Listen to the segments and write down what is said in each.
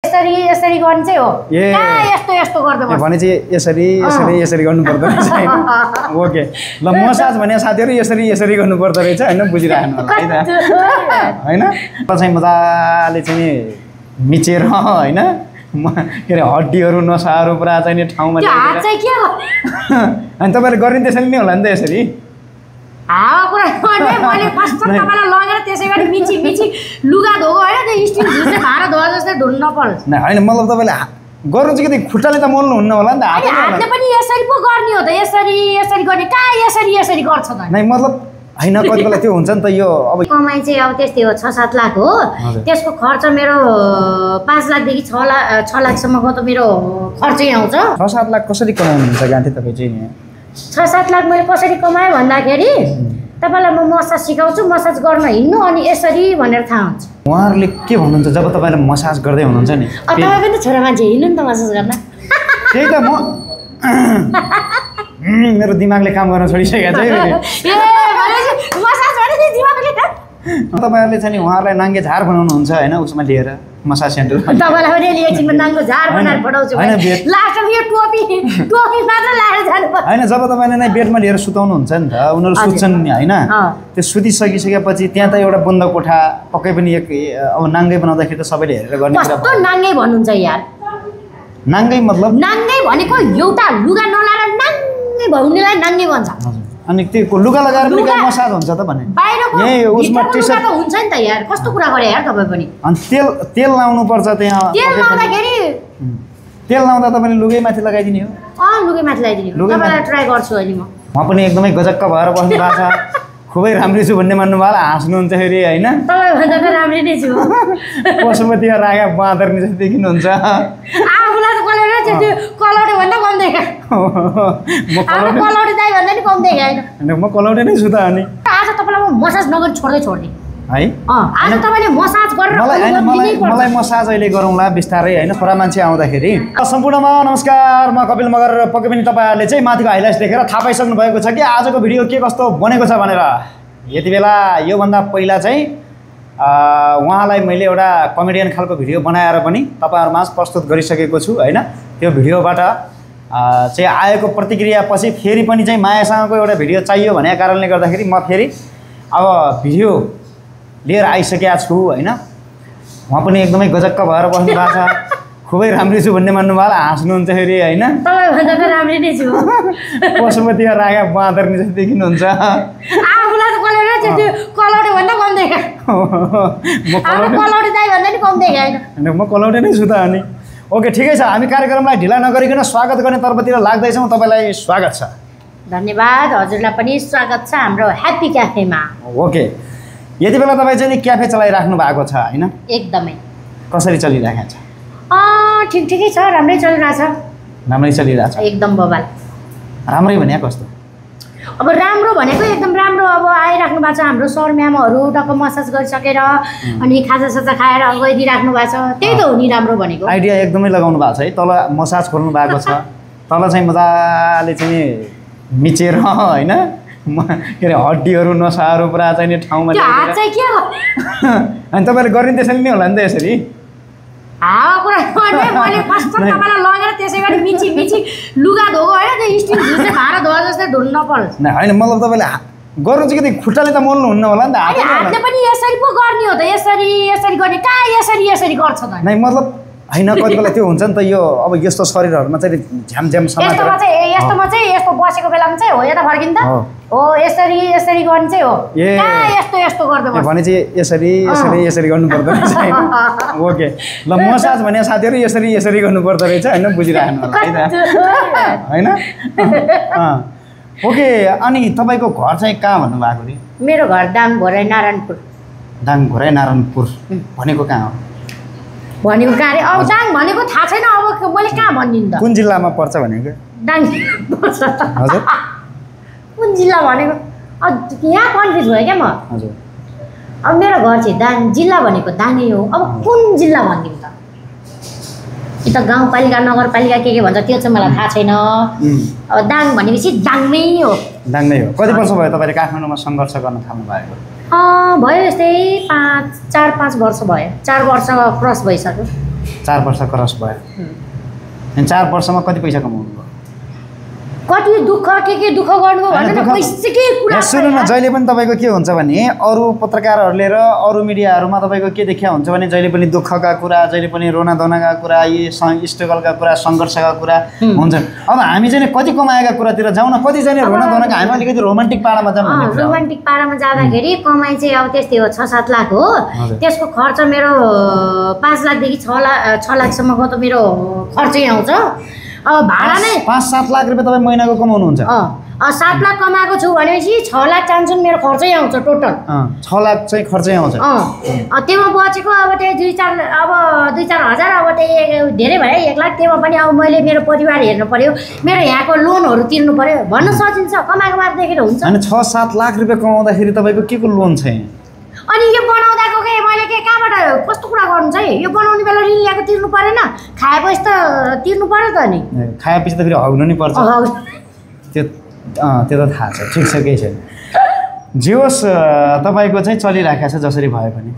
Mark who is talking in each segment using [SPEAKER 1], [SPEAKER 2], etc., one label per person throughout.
[SPEAKER 1] यसरी यसरी गर्ने चाहिँ हो कहाँ यस्तो यस्तो गर्दै बस्छ
[SPEAKER 2] भने चाहिँ यसरी यसरी यसरी गर्नु पर्दो रहेछ ओके ल मसाज भने साथीहरु यसरी यसरी गर्नु पर्दो रहेछ हैन बुझिराख्नु होला है त हैन चाहिँ मजाले चाहिँ मिचेर हैन के रे हड्डीहरु नसाहरु पुरा चाहिँ ठाउँमा
[SPEAKER 1] त्यो हात चाहिँ के हो
[SPEAKER 2] अनि तपाईले गरिन त्यसरी नै होला नि त यसरी
[SPEAKER 1] हावा कुरा गर्ने मैले फर्स्ट तपाईलाई लगेर त्यसैगरी मिची मिची लुगा धो हैन त्यो स्टिल झुसे भाँडा धोआ जस्तै धुन नपर्छ
[SPEAKER 2] न हैन मतलब तपाईले गर्नु चाहिँ के खुट्टाले त मोल्नु हुन्न होला नि त
[SPEAKER 1] हातले पनि यसरी पो गर्ने हो त यसरी यसरी गर्ने कहाँ यसरी यसरी गर्छ त
[SPEAKER 2] नै मतलब हैन कति बेला त्यो हुन्छ नि त यो अब
[SPEAKER 1] कमाइ चाहिँ अब त्यस्तै हो 6-7 लाख हो त्यसको खर्च मेरो 5 लाख देखि 6 लाख सम्मको त मेरो खर्चै आउँछ
[SPEAKER 2] 6-7 लाख कसरी कमाउनुहुन्छ गान्धी तपाई चाहिँ नि
[SPEAKER 1] 6-7 लाख मैले कसरी कमाएँ भन्दाखेरि तपाईलाई म मसाज सिकाउँछु मसाज गर्न हिँड्नु अनि यसरी भनेर थाहा हुन्छ
[SPEAKER 2] उहाँहरुले के भन्नुहुन्छ जब तपाईलाई मसाज गर्दै हुनुहुन्छ नि
[SPEAKER 1] तपाईँ पनि त छोरा मान्छे हिँड्नु नि त मसाज गर्न
[SPEAKER 2] त्यही त म मेरो दिमागले काम गर्न छोडिसकेको छ
[SPEAKER 1] ए मसाज भने दिमागले
[SPEAKER 2] तपाईहरुले चाहिँ नि उहाँहरुलाई नाङ्गे झार बनाउनुहुन्छ हैन उसमा लिएर मसाज सेन्टर
[SPEAKER 1] तपाईलाई पनि एकछिनमा नाङ्गो झार बनाएर पठाउँछु लास्टमा यो टोपी मात्र लाएर जानु पर्छ
[SPEAKER 2] हैन जब तपाईले नै बेडमा लिएर सुताउनुहुन्छ नि त उनीहरु सुत्छन् नि हैन त्यो सुतिसकिसकेपछि त्यहाँ त एउटा बन्द कोठा पक्कै पनि एक अब नाङ्गे बनाउँदाखेरि त सबैले हेरेर गर्ने कुरा
[SPEAKER 1] कस्तो नाङ्गे भन्नुहुन्छ यार
[SPEAKER 2] नाङ्गे मतलब
[SPEAKER 1] नाङ्गे भनेको एउटा लुगा नलाएर नाङ्गे भन्नेलाई नाङ्गे भन्छ
[SPEAKER 2] अनि त्यो लुगा लगाएर पनि के मसाज हुन्छ त भने
[SPEAKER 1] यही उसमा टी-शर्ट त हुन्छ नि त यार कस्तो कुरा गरे यार तपाई पनि
[SPEAKER 2] अनि तेल लाउनु पर्छ त्यहाँ
[SPEAKER 1] तेल लाउँदाखेरि
[SPEAKER 2] तेल लाउँदा तपाईले लुगै माथि लगाइदिने हो
[SPEAKER 1] लुगै माथि लगाइदिने तपाईलाई ट्राई गर्छु अहिले
[SPEAKER 2] म पनि एकदमै गजक्क भएर बस्नु भएको छ खुबै राम्रै छु भन्ने मान्नु भयो हाँस्नुहुन्छ फेरि हैन
[SPEAKER 1] तपाईँ भन्दा त राम्रै नै छु
[SPEAKER 2] पशुपतिमा रागा बाँदर नि जस्तो देखिनुहुन्छ
[SPEAKER 1] आफूलाई त कलौटे भन्दा कम देखा म कलौटे दाइ भन्दा नि कम देखा हैन
[SPEAKER 2] म कलौटे नै छु त अनि
[SPEAKER 1] आज तपाईलाई म मसाज नगरी छोड्दै
[SPEAKER 2] है
[SPEAKER 1] आज तपाईले मसाज गरेर
[SPEAKER 2] मलाई मसाज अहिले गरौँला बिस्तारै हैन छोरा मान्छे आउँदाखेरि सम्पूर्णमा नमस्कार म कपिल मगर पक्कै पनि तपाईहरुले चाहिँ माथिको हाइलाइट्स देखेर थाहा पाइसक्नु भएको छ कि आजको भिडियो के कस्तो बनेको छ भनेर यति बेला यो भन्दा पहिला चाहिँ उहाँलाई मैले एउटा कमेडियन खालको भिडियो बनाएर पनि तपाईहरुमा प्रस्तुत गरिसकेको छु हैन त्यो भिडियोबाट चाहिँ आएको प्रतिक्रिया पछि फेरि पनि चाहिँ मायासँगको एउटा भिडियो चाहियो भनेको कारणले गर्दाखेरि म फेरि अब भिडियो लिएर आइसकेको छु हैन म पनि एकदमै गजक्क भएर बस्नु भएको छ खुबै राम्रै छु भन्ने मान्नु भयो हाँस्नुहुन्छ फेरि हैन
[SPEAKER 1] तपाईँ भन्दा त राम्रै नै छु
[SPEAKER 2] पशुपतिमा रागा बाँदर नि जस्तो देखिनुहुन्छ
[SPEAKER 1] आफूलाई त कलौटे भन्दा कम देखा म कलौटे दाइ भन्दा नि कम देखा हैन
[SPEAKER 2] म कलौटे नै छु त अनि ओके ठिकै छ हामी कार्यक्रमलाई ढिला नगरिकन स्वागत गर्ने तर्फतिर लाग्दैछौँ तपाईलाई स्वागत छ
[SPEAKER 1] धन्यवाद हजुरलाई पनि स्वागत छ हाम्रो ह्यापी क्याफेमा
[SPEAKER 2] ओके यति बेला तपाईँ चाहिँ क्याफे चलाइराख्नु भएको छ हैन
[SPEAKER 1] एकदमै
[SPEAKER 2] कसरी चलिरहेको छ
[SPEAKER 1] ठिकै छ राम्रै चलिरहेछ
[SPEAKER 2] राम्रै चलिरहेछ
[SPEAKER 1] एकदम बबाल
[SPEAKER 2] राम्रै भने कस्तो
[SPEAKER 1] अब राम्रो भनेको एकदम राम्रो अब आइराख्नु भएको छ हाम्रो सर म्यामहरू टक्क मसाज गरिसकेर अनि खाजासाजा खाएर गइदिइराख्नु भएको छ त्यही त हो नि राम्रो भनेको
[SPEAKER 2] आइडिया एकदमै लगाउनु भएको छ है तल मसाज खोल्नु भएको छ तल चाहिँ मजाले चाहिँ मिचेर हैन के रे हड्डीहरु नसाहरु पुरा चाहिँ ठाउँमा
[SPEAKER 1] त्यो हात चाहिँ के हो
[SPEAKER 2] अनि तपाईले गरिन त्यसरी नै होला नि त यसरी
[SPEAKER 1] हावा कुरा गर्ने मैले फर्स्ट तपाईलाई लगेर त्यसैगरी मिची मिची लुगा धो हैन त्यो स्टिल झुसे भाँडा धोआ जस्तै धुन नपर्छ
[SPEAKER 2] न हैन मतलब तपाईले गर्नु चाहिँ के खुट्टाले त मोल्नु हुन्न होला नि त
[SPEAKER 1] हातले पनि यसरी पो गर्ने हो त यसरी यसरी गर्ने कहाँ यसरी यसरी गर्छ त
[SPEAKER 2] नै मतलब हैन कति बेला त्यो हुन्छ नि त यो अब यस्तो शरीरहरुमा चाहिँ झ्याम समातेर
[SPEAKER 1] यस्तोमा चाहिँ यस्तो बसेको बेलामा चाहिँ हो यता फर्किन त हो यसरी यसरी गर्ने चाहिँ हो कहाँ यस्तो यस्तो गर्दै बस्छ
[SPEAKER 2] भने चाहिँ यसरी यसरी यसरी गर्नु पर्दो रहेछ ओके ल मसाज भने साथीहरु यसरी यसरी गर्नु पर्दो रहेछ हैन बुझिराख्नु होला है त हैन ओके अनि तपाईको घर चाहिँ कहाँ भन्नु भएको नि
[SPEAKER 1] मेरो घर दाङघोराई नारायणपुर
[SPEAKER 2] दाङघोराई नारायणपुर भनेको कहाँ हो
[SPEAKER 1] भनेको कहाँ रे अब दाङ भनेको थाहा छैन अब मैले कहाँ भनिदिनु त
[SPEAKER 2] कुन जिल्लामा पर्छ भनेको
[SPEAKER 1] दाङ पर्छ हजुर कुन जिल्ला भनेको यहाँ कन्फ्युज भयो क्या म
[SPEAKER 2] हजुर
[SPEAKER 1] अब मेरो घर चाहिँ दाङ जिल्ला भनेको दाङै हो अब कुन जिल्ला भनिदिनु त कि त गाउँपालिका नगरपालिका के भन्छ त्यो चाहिँ मलाई थाहा छैन अब दाङ भनेपछि दाङमै हो
[SPEAKER 2] दाङमै हो कति वर्ष भयो तपाईले काठमाडौँमा सङ्घर्ष गर्न थाल्नु भएको
[SPEAKER 1] भयो यस्तै 4-5 वर्ष भयो 4 वर्ष क्रस भइसक्यो
[SPEAKER 2] 4 वर्ष क्रस भयो अनि 4 वर्षमा कति पैसा कमाउनु भयो
[SPEAKER 1] कति दुःख के दुःख गर्नुभयो भनेर पैसाकै कुरा
[SPEAKER 2] सुन्नु न जहिले पनि तपाईँको के हुन्छ भने अरू पत्रकारहरूले र अरू मिडियाहरूमा तपाईँको के देखिया हुन्छ भने जहिले पनि दुःखका कुरा जहिले पनि रोनाधोनाका कुरा यी स्ट्रगलका कुरा सङ्घर्षका कुरा हुन्छन् अब हामी चाहिँ कति कमाएका कुरातिर जाउँ न कति चाहिँ रोनाधोनाका हामी अलिकति रोमान्टिक पारामा जाउँ
[SPEAKER 1] रोमान्टिक पारामा जाँदाखेरि कमाइ चाहिँ अब त्यस्तै हो 6-7 लाख हो त्यसको खर्च मेरो 5 लाखदेखि 6 लाखसम्मको त मेरो खर्चै आउँछ अब भाडा नै
[SPEAKER 2] 5-7 लाख रुपियाँ तपाईँ महिनाको कमाउनुहुन्छ
[SPEAKER 1] 7 लाख कमाएको छु भनेपछि 6 लाख चाहन्छु मेरो खर्चै आउँछ टोटल
[SPEAKER 2] 6 लाख चाहिँ खर्चै आउँछ
[SPEAKER 1] त्योमा बचेको अब त्यही 2-4 हजार अब त्यही धेरै भयो 1 लाख त्योमा पनि अब मैले मेरो परिवार हेर्नु पर्यो मेरो यहाँको लोनहरू तिर्नु पर्यो भन्न सकिन्छ कमाएको मात्र देखेर हुन्छ
[SPEAKER 2] अनि 6-7 लाख रुपियाँ कमाउँदाखेरि तपाईँको के को लोन छ
[SPEAKER 1] अनि यो बनाउँदाको के मैले के कहाँबाट कस्तो कुरा गर्नु चाहिँ यो बनाउने बेला ऋण ल्याएको तिर्नु परेन खाएपछि त तिर्नु पर्यो त नि
[SPEAKER 2] खाएपछि त फेरि हग्नु नि पर्छ त्यो त थाहा छ ठिक छ केही छैन जे होस् तपाईँको चाहिँ चलिराखेको छ जसरी भए पनि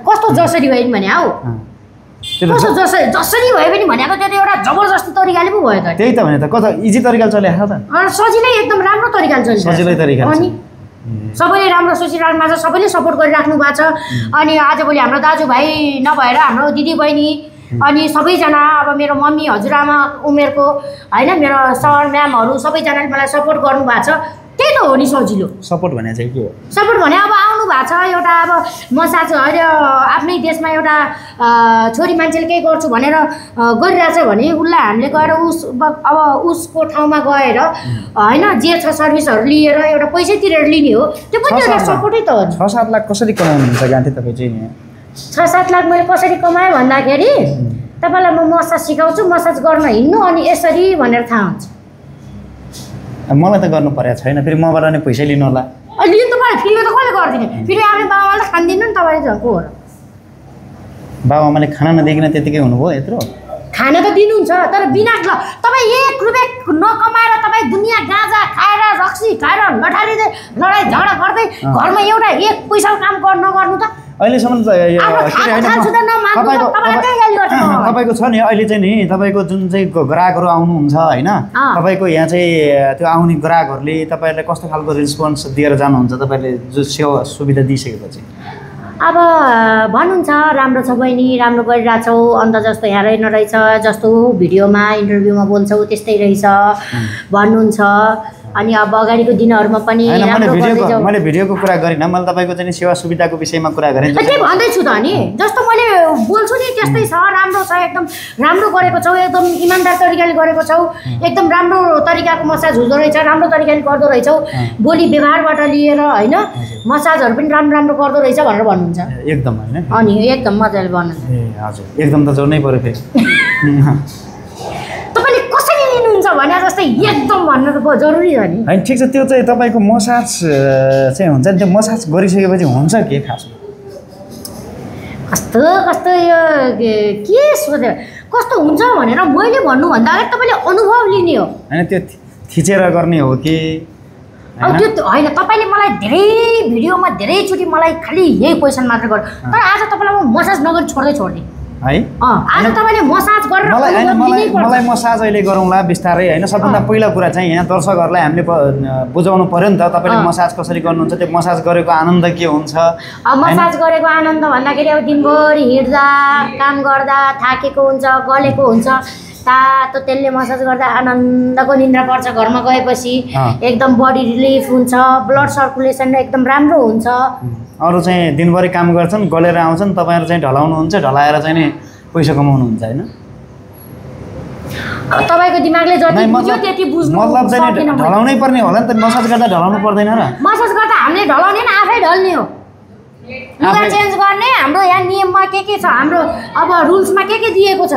[SPEAKER 1] कस्तो जसरी भयो भने हौ कस्तो जसरी भयो पनि भनेको त्यो त एउटा जबरजस्ती तरिकाले पो भयो त
[SPEAKER 2] त्यही त भने त कता इजी तरिकाले चलिरहेको त
[SPEAKER 1] सजिलै एकदम राम्रो तरिकाले चलिरहेको
[SPEAKER 2] सजिलै तरिकाले
[SPEAKER 1] अनि सबैले राम्रो सोचिराख्नु भएको छ सबैले सपोर्ट गरिराख्नु भएको छ अनि आजभोलि हाम्रो दाजुभाइ नभएर हाम्रो दिदी बहिनी अनि सबैजना अब मेरो मम्मी हजुरआमा उमेरको होइन मेरो सर म्यामहरू सबैजनाले मलाई सपोर्ट गर्नुभएको छ त्यही त हो नि सजिलो
[SPEAKER 2] सपोर्ट भने चाहिँ के हो
[SPEAKER 1] सपोर्ट भने अब आउनु भएको छ एउटा अब मसाज अहिले आफ्नै देशमा एउटा छोरी मान्छेले केही गर्छु भनेर गरिरहेछ भने उसलाई हामीले गएर अब उसको ठाउँमा गएर होइन जे छ सर्भिसहरू लिएर एउटा पैसै तिरेर लिने हो त्यो पनि एउटा सपोर्टै त हो
[SPEAKER 2] 6-7 लाख कसरी कमाउनुहुन्छ गान्धी तपाईँ चाहिँ
[SPEAKER 1] 6-7 लाख मैले कसरी कमाएँ भन्दाखेरि तपाईँलाई म मसाज सिकाउँछु मसाज गर्न हिँड्नु अनि यसरी भनेर थाहा हुन्छ
[SPEAKER 2] मलाई त गर्नु परेको छैन फेरि मबाट नै पैसा लिनु होला
[SPEAKER 1] लिनु त पऱ्यो फेरि त कसले गरिदिने फेरि आफ्नो बाबाले खानिदिनु नि तपाईँले को हो
[SPEAKER 2] बाबाआमाले खाना नदिकन त्यतिकै हुनुभयो यत्रो
[SPEAKER 1] खाना त दिनुहुन्छ तर बिना तपाईँ 1 रुपियाँ नकमाएर तपाईँ दुनियाँ गाँजा खाएर रक्सी खाएर लडाइँ झगडा गर्दै घरमा एउटा 1 पैसाको काम नगर्नु त
[SPEAKER 2] अहिलेसम्म तपाईँको छ नि अहिले चाहिँ नि तपाईँको जुन चाहिँ ग्राहकहरू आउनुहुन्छ होइन तपाईँको यहाँ चाहिँ त्यो आउने ग्राहकहरूले तपाईँहरूले कस्तो खालको रेस्पोन्स दिएर जानुहुन्छ तपाईँले जो सेवा सुविधा दिइसकेपछि
[SPEAKER 1] अब भन्नुहुन्छ राम्रो छ बहिनी राम्रो गरिरहेछौ अन्त जस्तो यहाँ रहेन रहेछ जस्तो भिडियोमा इन्टरभ्यूमा बोल्छौ त्यस्तै रहेछ भन्नुहुन्छ अनि अब अगाडिको दिनहरुमा पनि
[SPEAKER 2] मैले भिडियोको कुरा गरिन मैले तपाईको चाहिँ सेवा सुविधाको विषयमा कुरा गरेँ
[SPEAKER 1] त्यही भन्दै छु त नि जस्तो मैले बोल्छु नि त्यस्तै छ राम्रो छ एकदम राम्रो गरेको छौ एकदम इमानदार तरिकाले गरेको छौ एकदम राम्रो तरिकाको मसाज हुँदो रहेछ राम्रो तरिकाले गर्दो रहेछौ बोली व्यवहारबाट लिएर हैन मसाजहरु पनि राम्रो गर्दो रहेछ भनेर भन्नुहुन्छ
[SPEAKER 2] एकदम हैन
[SPEAKER 1] अनि एकदम मजाले भन्नुहुन्छ
[SPEAKER 2] ए हजुर एकदम त जोड्नै पर्यो फेरि
[SPEAKER 1] तपाईले कसरी लिनुहुन्छ भने जस्तै एकदम भन्नु त जरुरी हो नि
[SPEAKER 2] हैन ठीक छ त्यो चाहिँ तपाईको मसाज चाहिँ हुन्छ नि त्यो मसाज गरिसकेपछि हुन्छ के खास
[SPEAKER 1] कस्तो यो के सोचे कस्तो हुन्छ भनेर मैले भन्नु भन्दा अगाडि तपाईले अनुभव लिने हो
[SPEAKER 2] हैन त्यो थिचेर गर्ने हो कि
[SPEAKER 1] अब त्यो हैन तपाईले मलाई धेरै भिडियोमा धेरै चोटी मलाई खाली यही क्वेशन मात्र गर्नु तर आज तपाईलाई म मसाज नगरी छोड्दै
[SPEAKER 2] है
[SPEAKER 1] आज तपाईले मसाज गरेर
[SPEAKER 2] मलाई मसाज अहिले गरौँला बिस्तारै हैन सबभन्दा पहिलो कुरा चाहिँ यहाँ दर्शकहरुलाई हामीले बुझाउनु पर्यो नि त तपाईले मसाज कसरी गर्नुहुन्छ त्यो मसाज गरेको आनन्द के हुन्छ
[SPEAKER 1] अब मसाज गरेको आनन्द भन्दाखेरि अब दिनभरि हिड्दा काम गर्दा थाकेको हुन्छ गलेको हुन्छ तातो तेलले मसाज गर्दा आनन्दको निन्द्रा पर्छ घरमा गएपछि एकदम बडी रिलिफ हुन्छ ब्लड सर्कुलेसन एकदम राम्रो हुन्छ
[SPEAKER 2] अरु चाहिँ दिनभरि काम गर्छन् गलेर आउँछन् तपाईहरु चाहिँ ढलाउनुहुन्छ ढलाएर चाहिँ नि पैसा कमाउनुहुन्छ हैन
[SPEAKER 1] तपाईको दिमागले जति बुझ्यो त्यति बुझ्नु
[SPEAKER 2] मतलब चाहिँ ढलाउनै पर्ने होला नि त मसाज गर्दा ढलाउनु पर्दैन र
[SPEAKER 1] मसाज गर्दा हामीले ढलाउने न आफै ढल्ने हो लुगा चेन्ज गर्ने हाम्रो यहाँ नियममा के छ हाम्रो अब रुल्समा के दिएको छ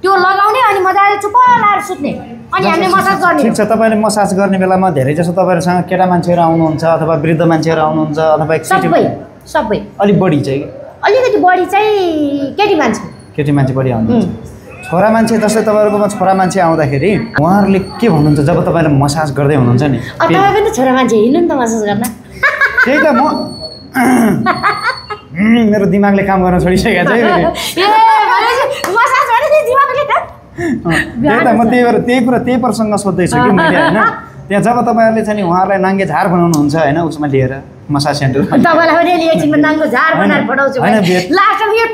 [SPEAKER 1] त्यो लगाउने अनि मजाले चुप लाएर सुत्ने अनि हामीले मसाज गर्ने
[SPEAKER 2] ठीक छ तपाईले मसाज गर्ने बेलामा धेरै जसो तपाईहरुसँग केटा मान्छेहरु आउनुहुन्छ अथवा वृद्ध मान्छेहरु आउनुहुन्छ अथवा
[SPEAKER 1] सबै
[SPEAKER 2] अलि बढी चाहिँ
[SPEAKER 1] अलिकति बढी चाहिँ केटी मान्छे
[SPEAKER 2] बढी आउनुहुन्छ छोरा मान्छे जस्तै तपाईहरुकोमा छोरा मान्छे आउँदाखेरि उहाँहरुले के भन्नुहुन्छ जब तपाईले मसाज गर्दै हुनुहुन्छ नि
[SPEAKER 1] तपाईँ पनि छोरा मान्छे हिँड्नु नि त मसाज गर्न
[SPEAKER 2] त्यही त म मेरो दिमागले काम गर्न छोडिसकेको छ त्यही त म त्यही प्रसङ्ग सोध्दैछु कि मैले होइन त्यहाँ जब तपाईँहरूले चाहिँ नि उहाँहरूलाई नाङ्गे झार बनाउनुहुन्छ होइन उसमा लिएर मसाज सेन्टर
[SPEAKER 1] तपाईँलाई पनि एकछिनमा नाङ्गो झार बनाएर पठाउँछु लास्टमा यो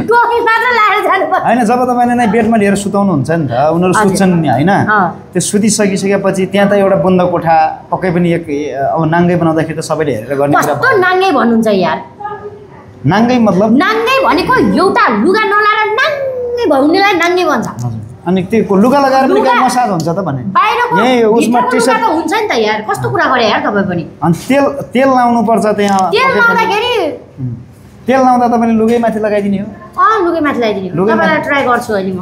[SPEAKER 1] टोपी मात्र लाएर जानु पर्छ
[SPEAKER 2] होइन जब तपाईँले नै बेडमा लिएर सुताउनुहुन्छ नि त उनीहरू सुत्छन् नि होइन त्यो सुतिसकिसकेपछि त्यहाँ त एउटा बन्द कोठा पक्कै पनि एक अब नाङ्गै बनाउँदाखेरि त सबैले हेरेर गर्ने
[SPEAKER 1] कस्तो नाङ्गै भन्नुहुन्छ यार
[SPEAKER 2] नाङ्गै मतलब
[SPEAKER 1] नाङ्गै भनेको एउटा लुगा नलाएर नाङ्गै भन्नेलाई नाङ्गै भन्छ
[SPEAKER 2] अनि त्यो लुगा लगाएर पनि कहाँ मसाज हुन्छ त भने
[SPEAKER 1] यही उसमा टी-सर्ट हुन्छ नि त यार कस्तो कुरा गरे यार तपाईँ पनि
[SPEAKER 2] अनि तेल लाउनु पर्छ त्यहाँ
[SPEAKER 1] तेल लाउँदाखेरि
[SPEAKER 2] तेल लाउँदा तपाईँले लुगै माथि लगाइदिने हो
[SPEAKER 1] लुगै माथि लगाइदिने हो तपाईँलाई ट्राई गर्छु अहिले म